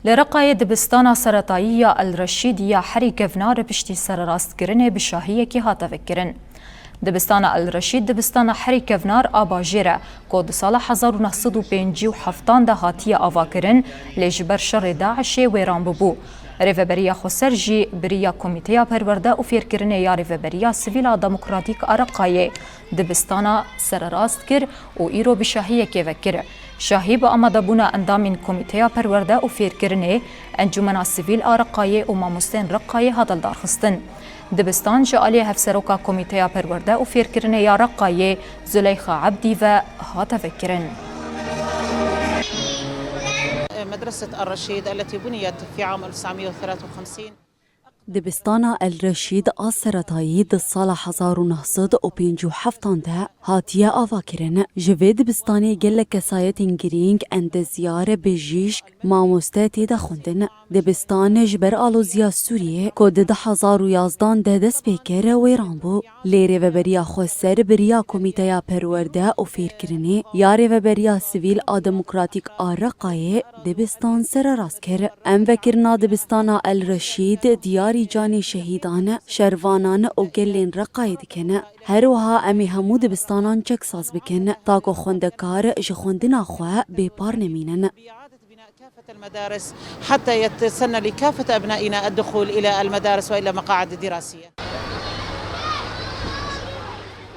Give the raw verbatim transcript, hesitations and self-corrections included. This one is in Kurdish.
Li Reqayê dibistana seretayî ya El Reşîd ya herî kevnar piştî sererastkirinê bi şahiyekê hate vekirin. Dibistana El Reşîd dibistana herî kevnar a bajêr e, ku di sala hezar û neh sed û pêncî û heftan de hatiye avakirin, lê ji ber şerê DAIŞê wêran bûbû. Rêveberiya Xweser jî bi riya Komîteya Perwerde û Fêrkirinê ya Rêveberiya Sivîl a Demokratîk a Reqayê dibistana sererast kir û îro bi şahiyekê vekir. Şahî bi amadebûna endamên Komîteya Perwerde û Fêrkirinê, Encûmena Sivîl a Reqayê û mamosteyên Reqayê hate lidarxistin. Dibistan ji aliyê Hevseroka Komîteya Perwerde û Fêrkirinê ya Reqayê Zuleyxa Ebdî ve hate vekirin. مدرسة الرشيد التي بنيت في عام ألف وتسعمية وثلاثة وخمسين. Dibistana El Reşîd a seretayî di sala hezar û neh sed û pêncî û heftan de hatiye avakirin. Ji vê dibistanê gelek kesayetên girîng, endezyar, bijîşk, mamoste tê de xwendin. Dibistan ji ber aloziya Sûriyê ku di du hezar û yazdan de dest pê kir, wêran bû. Lê Rêveberiya Xweser bi riya Komîteya Perwerde û Fêrkirinê ya Rêveberiya Sivîl a Demokratîk a Reqayê dibistan sererast kir. Em vekirina dibistana El Reşîd diyarî canê şehîdan, şervanan û gelên Reqayê dikin. Her wiha em ê hemû dibistanan çeksaz bikin, ta ku xwendekar ji xwendina xwe bêpar nemînin. إعادة بناء كافة المدارس حتى يتسنى لكافة أبنائنا الدخول إلى المدارس وإلى مقاعد دراسية.